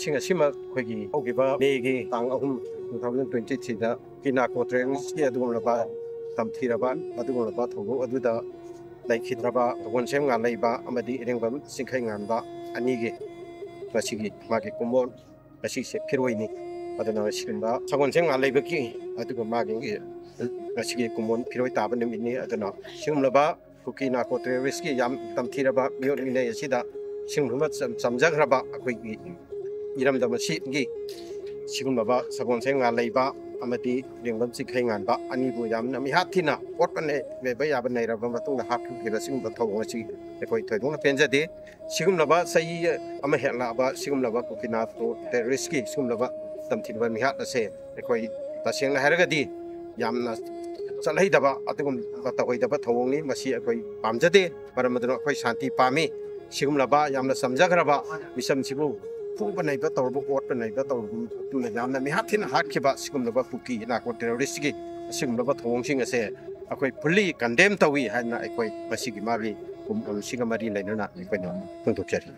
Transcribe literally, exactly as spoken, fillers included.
ꯁꯤꯡ ꯑꯁꯤꯃꯛ ꯑꯩꯈꯣꯏꯒꯤ ꯍꯧꯈꯤꯕ ꯃꯦꯒꯤ ꯇꯥꯡ ꯑꯍꯨꯝ, two thousand twenty three ꯗ ꯀꯤꯅꯥ ꯀꯣꯇ꯭ꯔꯦꯜꯁꯀꯤ ꯑꯗꯨꯒꯨꯝꯂꯕ ꯇꯝꯊꯤꯔꯕ ꯑꯗꯨꯒꯨꯝꯂꯕ ꯊꯧꯗꯣꯛ ꯑꯗꯨꯗ ꯂꯩꯈꯤꯗ꯭ꯔꯕ ꯁꯒꯣꯜꯁꯦꯝ ꯉꯥꯂꯩꯕ ꯑꯃꯗꯤ ꯏꯔꯦꯡꯕꯝ ꯆꯤꯡꯈꯩ ꯉꯥꯟꯕ ꯑꯅꯤꯒꯤ ꯉꯁꯤꯒꯤ ꯃꯥꯒꯤ ꯀꯨꯝꯑꯣꯟ ꯉꯁꯤꯁꯦ ꯐꯤꯔꯣꯏꯅꯤ꯫ ꯑꯗꯨꯅ ꯁꯤꯒꯨꯝꯕ ꯁꯒꯣꯜꯁꯦꯝ ꯉꯥꯂꯩꯕꯒꯤ ꯑꯗꯨꯒ ꯃꯥꯒꯤ ꯉꯁꯤꯒꯤ ꯀꯨꯝꯑꯣꯟ ꯐꯤꯔꯣꯏ ꯇꯥꯕ ꯅꯨꯃꯤꯠꯅꯤ꯫ ꯑꯗꯨꯅ ꯁꯤꯒꯨꯝꯂꯕ ꯀꯨꯀꯤ ꯅꯥꯔꯀꯣ ꯇꯦꯔꯣꯔꯤꯁꯀꯤ ꯌꯥꯝ ꯇꯝꯊꯤꯔꯕ ꯃꯤꯑꯣꯠ ꯃꯤꯅꯩ ꯑꯁꯤꯗ ꯁꯤꯒꯨꯝꯂꯕ ꯆꯝ-, ꯆꯝꯖꯈ꯭ꯔꯕ ꯑꯩꯈꯣꯏꯒꯤ ꯏꯔꯝꯗꯝ ꯑꯁꯤꯒꯤ ꯁꯤꯒꯨꯝꯂꯕ ꯁꯒꯣꯜꯁꯦꯝ ꯉꯥꯂꯩꯕ ꯑꯃꯗꯤ ꯏꯔꯦꯡꯕꯝ ꯆꯤꯡꯈꯩ ꯉꯥꯟꯕ ꯑꯅꯤꯕꯨ ꯌꯥꯝꯅ ꯃꯤꯍꯥꯠ ꯊꯤꯅ ꯑꯣꯠꯄ ꯅꯩ-, ꯅꯩꯕ ꯌꯥꯕ ꯅꯩꯔꯕ ꯃꯇꯨꯡꯗ ꯍꯥꯠꯈꯤꯕ ꯁꯤꯒꯨꯝꯕ ꯊꯧꯑꯣꯡ ꯑꯁꯤ ꯑꯩꯈꯣꯏ ꯊꯣꯏꯗꯣꯛꯅ ꯄꯦꯟꯖꯗꯦ꯫ ꯁꯤꯒꯨꯝꯂꯕ ꯆꯍꯤ ꯑꯃ ꯍꯦꯜꯂꯛꯑꯕ ꯁꯤꯒꯨꯝꯂꯕ ꯀꯨꯀꯤ ꯅꯥꯔꯀꯣ ꯇꯦꯔꯣꯔꯤꯁꯀꯤ ꯁꯤꯒꯨꯝꯂꯕ ꯇꯝꯊꯤꯔꯕ ꯃꯤꯍꯥꯠ ꯑꯁꯦ ꯑꯩꯈꯣꯏ ꯇꯁꯦꯡꯅ ꯍꯥꯏꯔꯒꯗꯤ ꯌꯥꯝꯅ ꯆꯠꯍꯩꯗꯕ ꯑꯗꯨꯒꯨꯝꯕ ꯇꯧꯍꯩꯗꯕ ꯊꯧꯑꯣꯡꯅꯤ꯫ ꯃꯁꯤ ꯑꯩꯈꯣꯏ ꯄꯥꯝꯖꯗꯦ꯫ ꯃꯔꯝ ꯑꯗꯨꯅ ꯑꯩꯈꯣꯏ ꯁꯥꯟꯇꯤ ꯄꯥꯝꯃꯤ꯫ ꯁꯤꯒꯨꯝꯂꯕ ꯌꯥꯝꯅ ꯆꯝꯖꯈ꯭ꯔꯕ ꯃꯤꯆꯝꯁꯤꯕꯨ ꯐꯨꯕ ꯅꯩꯕ ꯇꯧꯔꯕ, ꯑꯣꯠꯄ ꯅꯩꯕ ꯇꯧꯔꯕ ꯃꯇꯨꯡꯗ ꯌꯥꯝꯅ ꯃꯤꯍꯥꯠ ꯊꯤꯅ ꯍꯥꯠꯈꯤꯕ ꯁꯤꯒꯨꯝꯂꯕ ꯀꯨꯀꯤ ꯅꯥꯔꯀꯣ ꯇꯦꯔꯣꯔꯤꯁꯀꯤ ꯑꯁꯤꯒꯨꯝꯂꯕ ꯊꯧꯑꯣꯡꯁꯤꯡ ꯑꯁꯦ ꯑꯩꯈꯣꯏ fully condemn ꯇꯧꯏ ꯍꯥꯏꯅ ꯑꯩꯈꯣꯏ ꯃꯁꯤꯒꯤ ꯃꯥꯒꯤ ꯀꯨꯝꯑꯣꯟꯁꯤꯒ ꯃꯔꯤ ꯂꯩꯅꯅ ꯑꯩꯈꯣꯏꯅ ꯐꯣꯡꯗꯣꯛꯆꯔꯤ꯫